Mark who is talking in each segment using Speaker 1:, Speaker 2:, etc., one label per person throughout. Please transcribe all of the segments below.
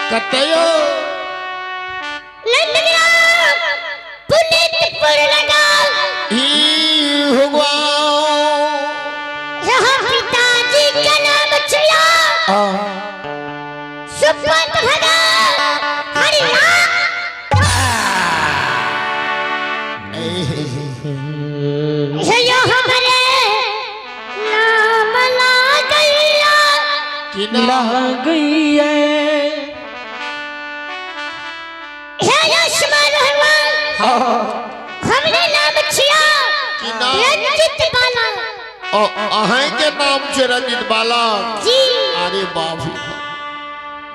Speaker 1: कतयो
Speaker 2: नंदग्राम पुनितपुर लगाओ।
Speaker 1: ई हुआ।
Speaker 2: यहाँ पिताजी का नाम छिया सुपत भगा हरि राम। यो हमरे नाम लागैया।
Speaker 1: की नाम?
Speaker 3: लागैया।
Speaker 2: हे यशमान हनुमान, हमरे नाम छिया
Speaker 1: की नाम?
Speaker 2: रंजित बाला।
Speaker 1: ओ अहें के नाम छै रंजित बाला?
Speaker 2: जी।
Speaker 1: अरे बाप रे,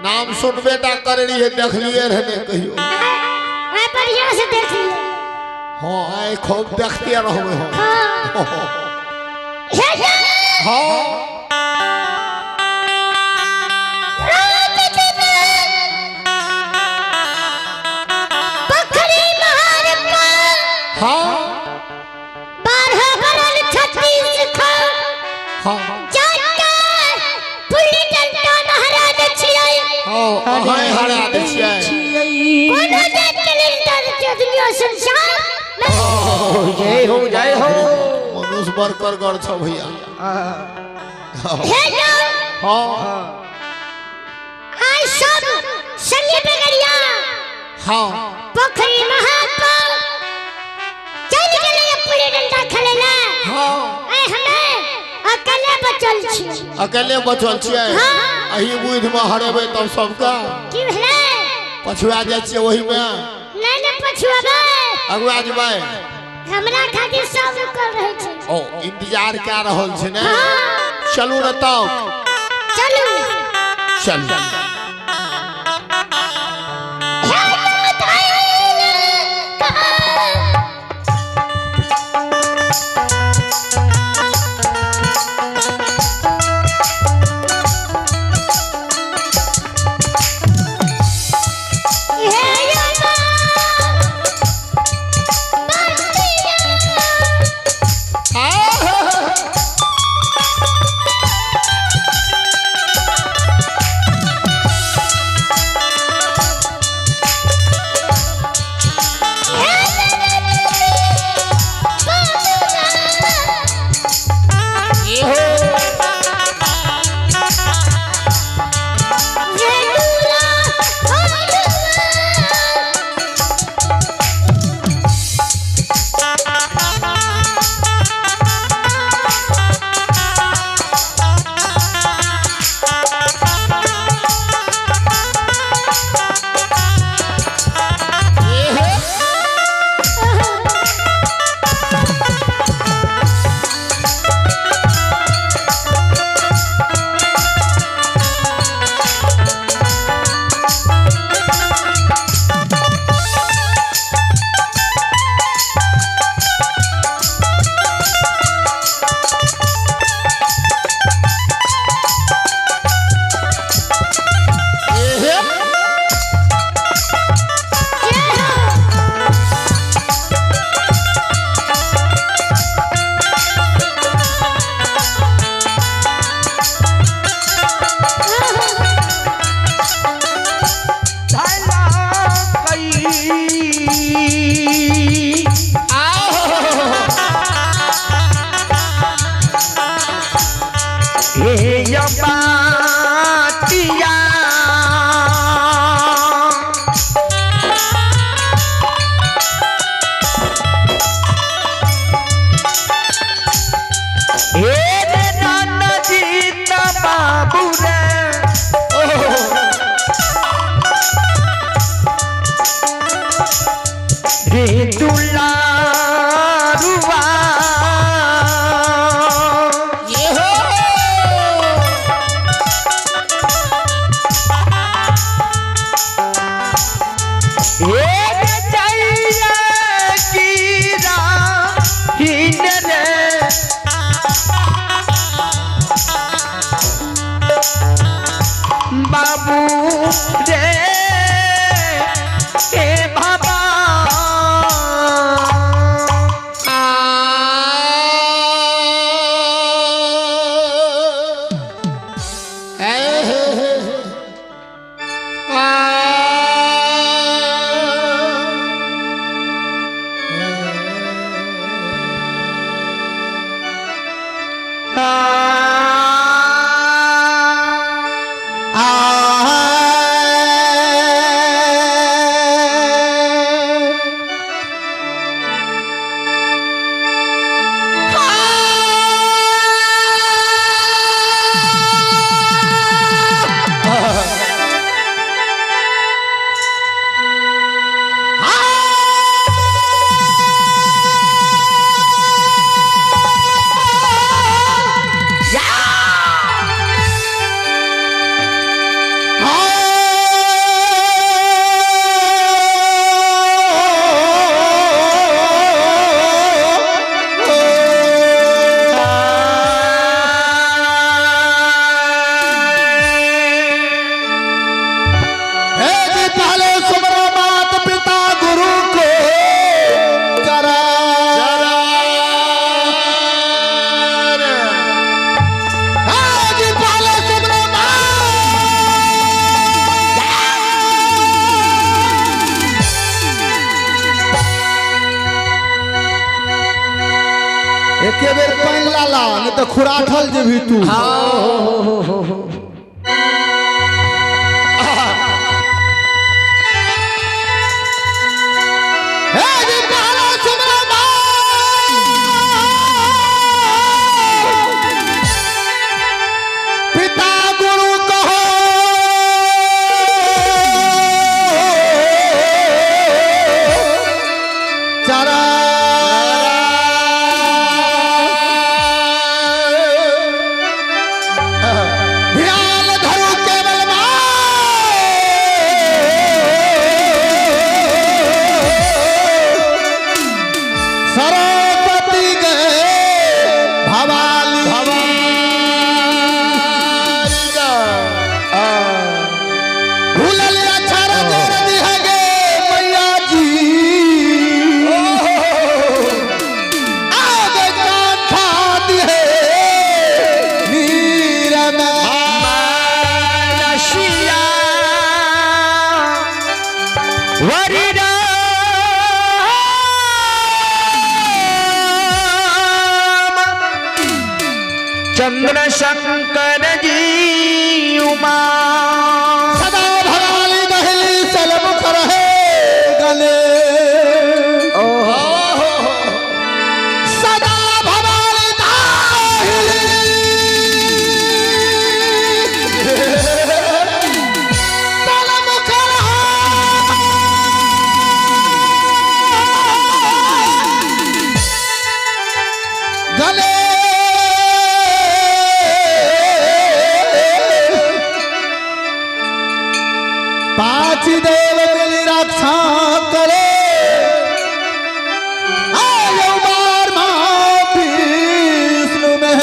Speaker 1: नाम सुनबे ता कर रही है, देखलिए रहने कहियो।
Speaker 2: मैं बढ़िया से देख लिया।
Speaker 1: हाँ, आए खूब देखते रहबे हम।
Speaker 2: हाँ। हे हे।
Speaker 1: हाँ।
Speaker 2: रात दिन बकरी महार पर
Speaker 1: हाँ।
Speaker 2: 12 बरल 36 खा
Speaker 1: हाँ।
Speaker 2: जाके पुली डंडा नहरा दे छियै।
Speaker 1: हाँ, अहें हरा दै छियै।
Speaker 2: कोनो जे कैलेंडर के दुनिया संसार में।
Speaker 3: जय हो, जय हो।
Speaker 1: मनुष्य बड़ करगर छ भैया।
Speaker 2: हे जो
Speaker 1: हाँ।
Speaker 2: आज सब संगी बेगरिया
Speaker 1: हाँ।
Speaker 2: पोखरी महात्मा चल गेलै पुली डंडा खेलै।
Speaker 1: हाँ।
Speaker 2: ऐ हमे अकेले बचल छी।
Speaker 1: अकेले बचल छियै?
Speaker 2: हाँ।
Speaker 1: अही बुद्धि में हरेबै तब सबके।
Speaker 2: की भेलै?
Speaker 1: पछुआ जाइ छियै ओहिमे।
Speaker 2: नहि नहि पछुआबै।
Speaker 1: अगुआ जेबै।
Speaker 2: हमरा खातिर सब रुकल रहै छै।
Speaker 1: ओ इंतजार कए रहल छै ने?
Speaker 2: हाँ।
Speaker 1: चलू ने तब।
Speaker 2: चलू।
Speaker 1: चल।
Speaker 2: हे माता हे यमा बतिया।
Speaker 3: धला कई हे बाटिया। हे रे रणजीत बाबू रे, रे दुलारुआ। हे रे जैया कीरा हीन रे बाबू रे, हे बाबा।
Speaker 1: आ
Speaker 4: ला, नहीं तो खुराठल जेबही तू। हे जी पहला सुमरा पिता गुरु कहो चरा ध्यान धरू केवल सरस्वती गए भवाली। भूलल अक्षर जोड़ दिह गे मैया जी, आगे कांठा दिहे नीर में।
Speaker 3: रशिया वरी राम चंद्रशंकर जी उमा।
Speaker 4: सदा भवाली दहली सलमुख रहे गले। सदा भवाली दाहिली सलमुख रहे गले। पांच देव मिल रक्षा करे, आयो बार माँ विष्णु में।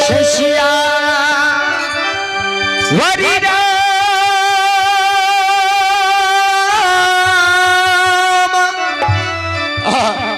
Speaker 3: शशिया वरी राम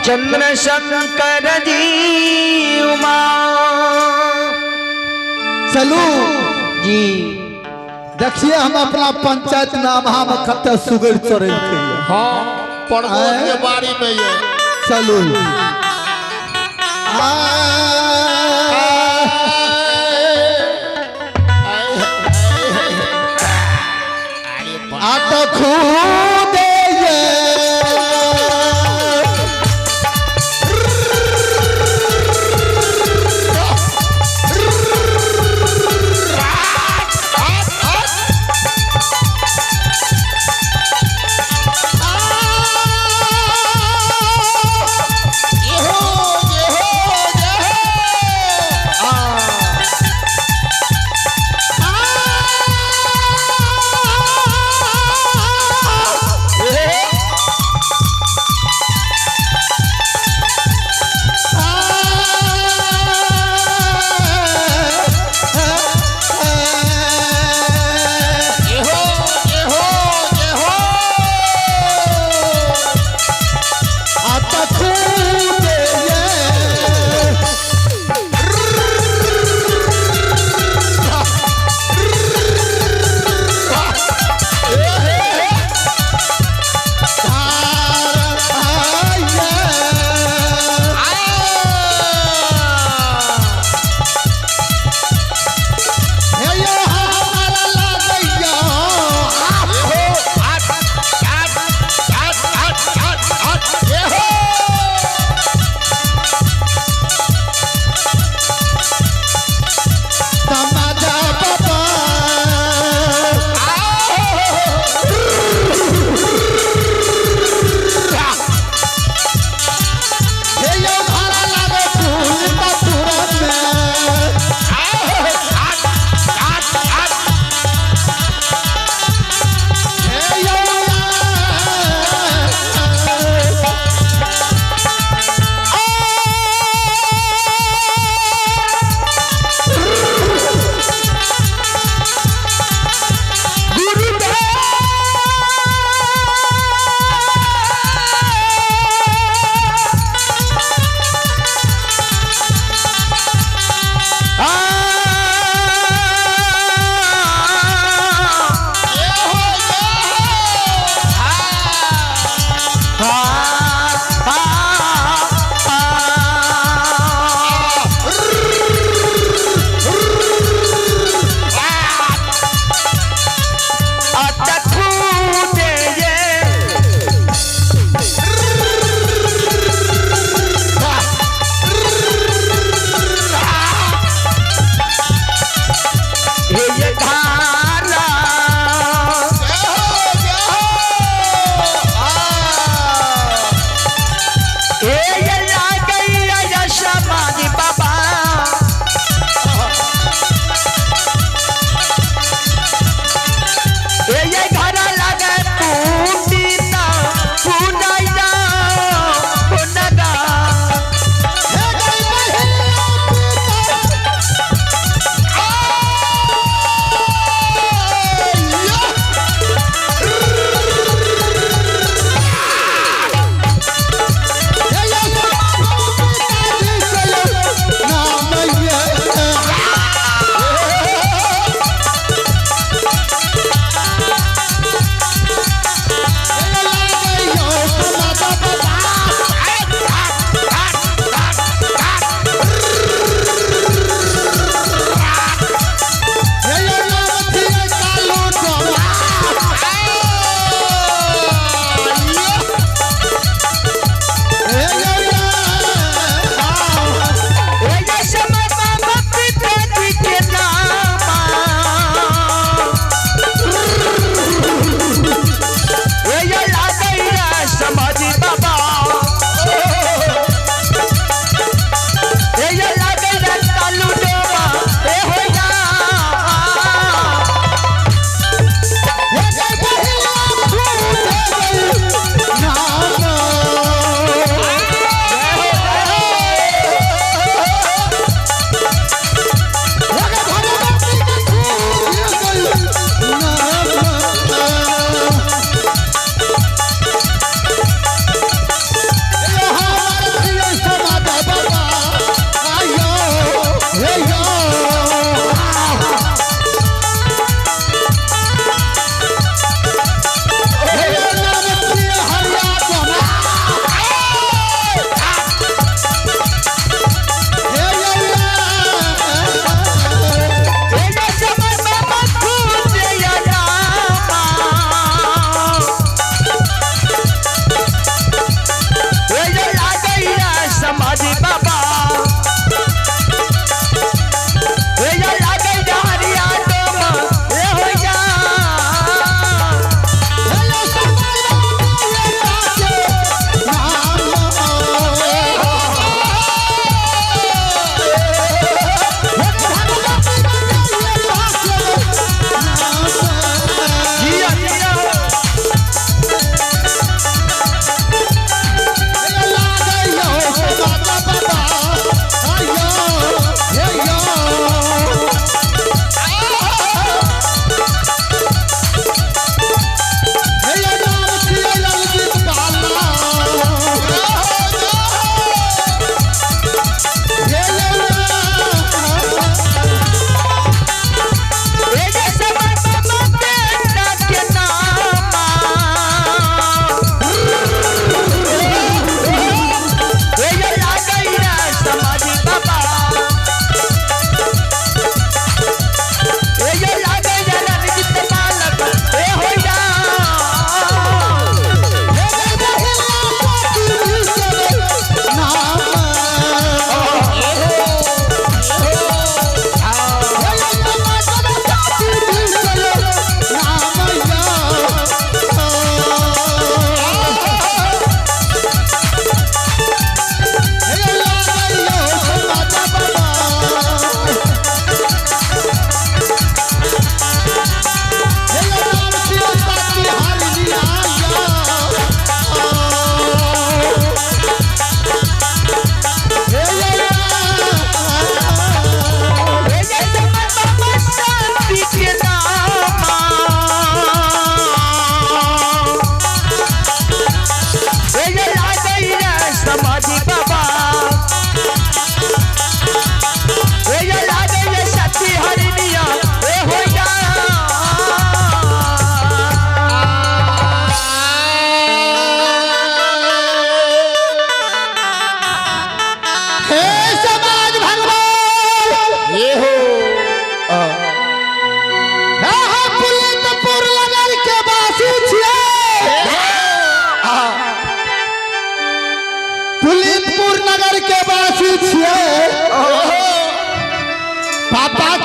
Speaker 3: चंद्रशंकर जी उमा।
Speaker 4: चलू
Speaker 3: जी।
Speaker 4: देखिए हम अपना पंचायत नाम हम कते सुगर चढ़े के।
Speaker 1: हाँ, प्रमोद के बारी में ये।
Speaker 4: चलू आ तो खुदे ये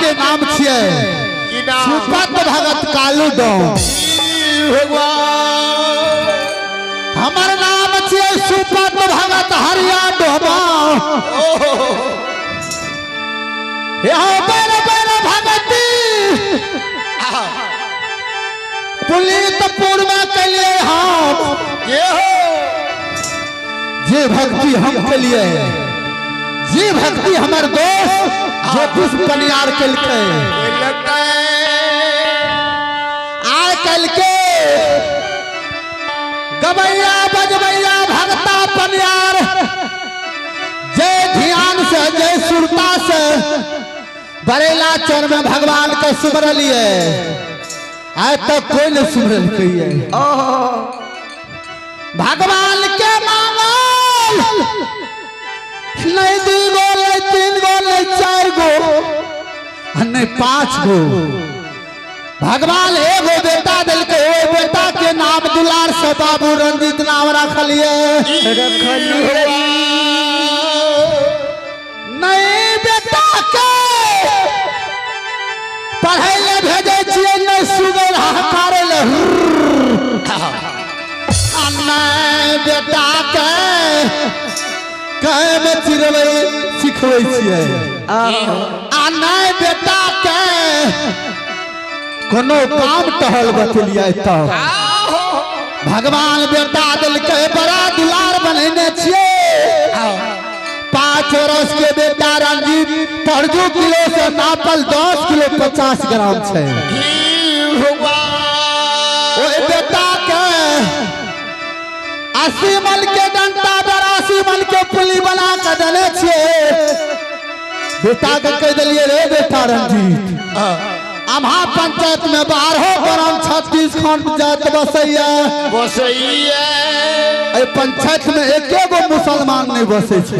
Speaker 4: के नाम छियै
Speaker 1: की नाम?
Speaker 4: सुपत भगत कालू डोम।
Speaker 1: भगवान
Speaker 4: हमर नाम छियै सुपत भगत हरिया डोमा। यहाँ बेर बेर भगती पुलितपुर में कलिए हम।
Speaker 1: ये हो
Speaker 4: जे भक्ति हम कलिए, जे भक्ति हमर दोस्त जो पुष्प पनियार कलकै, आइ कल के गवैया बजबैया भगता पनियार जय ध्यान से जय सुरता से बरेला चौर में भगवान के सुमरलिए, आइ तक कोई नहीं सुमरलकै। भगवान के मांगल नहीं 2 गो, नहीं 3 गो, नहीं 4 गो, नहीं 5 गो। भगवान एगो बेटा दिलकै, ओ बेटा के नाम दुलार से बाबू रंजीत नाम रखलिए। नहीं बेटा के पढ़ै ले भेजै छियै, नहीं सुगर हकारै ले, नहीं बेटा के कैमे चिरबै सिखबै छियै, आ नहीं बेटा के कोनो काम टहल बतेलियै। तब भगवान बेटा दिलकै, बड़ा दुलार बनेने छियै। 5 वर्ष के बेटा रंजीत 2 किलो से नापल 10 किलो 50 ग्राम छै। ओहि बेटा के 80 मन के डंटा 82 मन के पुली बना के देने छियै। बेटा के कह दिलियै, रे बेटा रंजीत, अम्हा पंचायत में 12 ग्राम 36 खंड जात बसैया
Speaker 1: बसैया।
Speaker 4: पंचायत में एके गो मुसलमान नहीं बसै छै।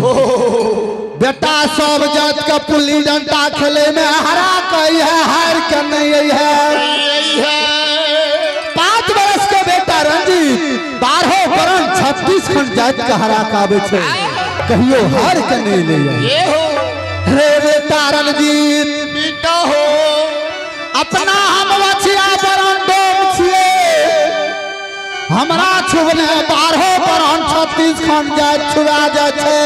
Speaker 4: बेटा सब जात के पुली डंटा खेले में हरा के है, हार के नहीं है। 5 वर्ष के बेटा रंजीत 12 ग्राम 36 खंड जात के हरा के आबै छै, कहियो हार के नहीं ले। रे बेटा रंजीत
Speaker 1: बेटा हो,
Speaker 4: अपना हम बचिया बरन डोम छियै, हमरा छुबने 12 बरन 36 खंड जात छुआ जाइ छै।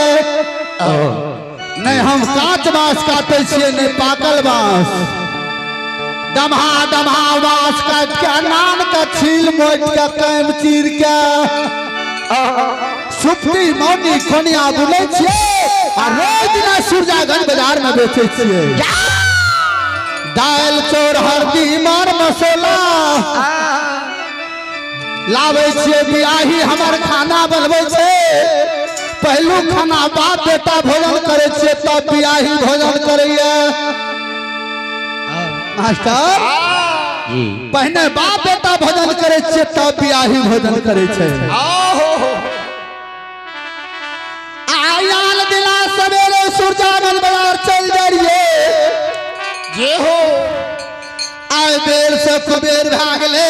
Speaker 4: नहीं हम कांच बांस काटै छियै, नहीं पाकल बांस, डमहा डमहा बांस काट के नान के छील मोटि के कैम चीर के सुप्ती मौनी कोनिया बुनै छियै, आ रोज दिना सूरजागंज बाजार में बेचै छियै। दालि चौर हल्दी मर मसाला लाबै छियै, बियाही हमर खाना बनबै छै। पहलू खाना बाप बेटा भोजन करै छियै, तब बियाही भोजन करैया। मास्टर
Speaker 3: जी
Speaker 4: पहिने बाप बेटा भोजन करै छियै, तब बियाही भोजन करै छै। आयल दिला सवेरे सूरजागंज बाजार चल जाइए,
Speaker 1: जे हो
Speaker 4: आय बेर से कुबेर भए गेलै।